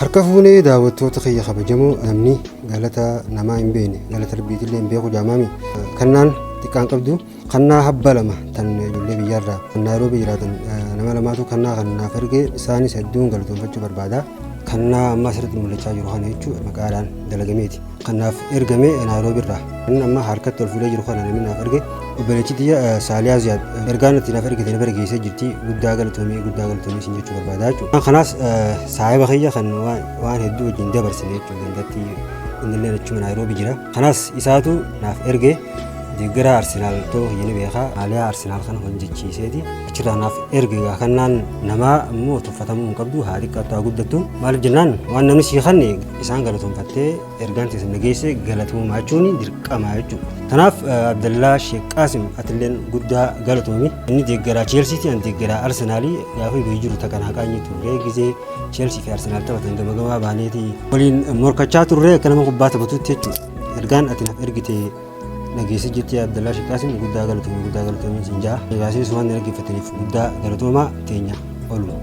Harka fuunee daawwattoota kiyya kabajamoo, namni galata namaa hin beekne galata rabbiitillee hin beeku jaamaami. Kannaan xiqqaan qabdu kannaa habba lama tan ijoollee biyyaarraa kan Naayiroobii jiraatan nama lamaatu kannaa kan naaf erge, isaanis hedduun galatoonfachuu barbaada. Kannaa amma asirratti mul'achaa jiru kana jechuun maqaadhaan dalagameeti. Kan naaf ergame Naayiroobii irraa. Inni amma harkatti ol fuudhee jiru kana namni naaf erge obboleettii tiyya Saaliyaa Ziyaad ergaan itti naaf ergite na bira geessee jirti. Guddaa galatoomii, guddaa galatoomii isin jechuu barbaada jechuudha. Kanaas saahiba kiyya kan waan hedduu wajjin dabarsine jechuudha, gandatti innillee achuma Naayiroobii jira. Kanaas isaatu naaf erge. Deeggaraa Arsenaal ta'uu kiyya ni beeka. Maaliyaa Arsenaal kana hojjechiiseeti achirraa naaf erge. Egaa kannaan namaa immoo tuffatamuu hin qabdu, haa xiqqaattu haa guddattu. Maaliif jennaan, waan namni sii kanne isaan galatoonfattee ergaan teessan nageesse galatoomaa jechuun dirqama jechuudha. Kanaaf Abdallaa Sheek Qaasim, atilleen guddaa galatoomi. Inni deeggaraa Cheelsiiti, ani deeggaraa Arsenaalii. Gaafa biyya jiru takkan haqaanyi turre, gizee Cheelsii fi Arsenaal taphatan gama gamaa baaneeti waliin morkachaa turre akka nama kubbaa taphatutti jechuudha. Ergaan ati naaf ergite nageesse jetti. Abdallaa Sheek Qaasim, guddaa galatoomi, guddaa galatoomi siin jaa. Egaa isinis waan dhaggeeffataniif guddaa galatoomaa teenya oluma.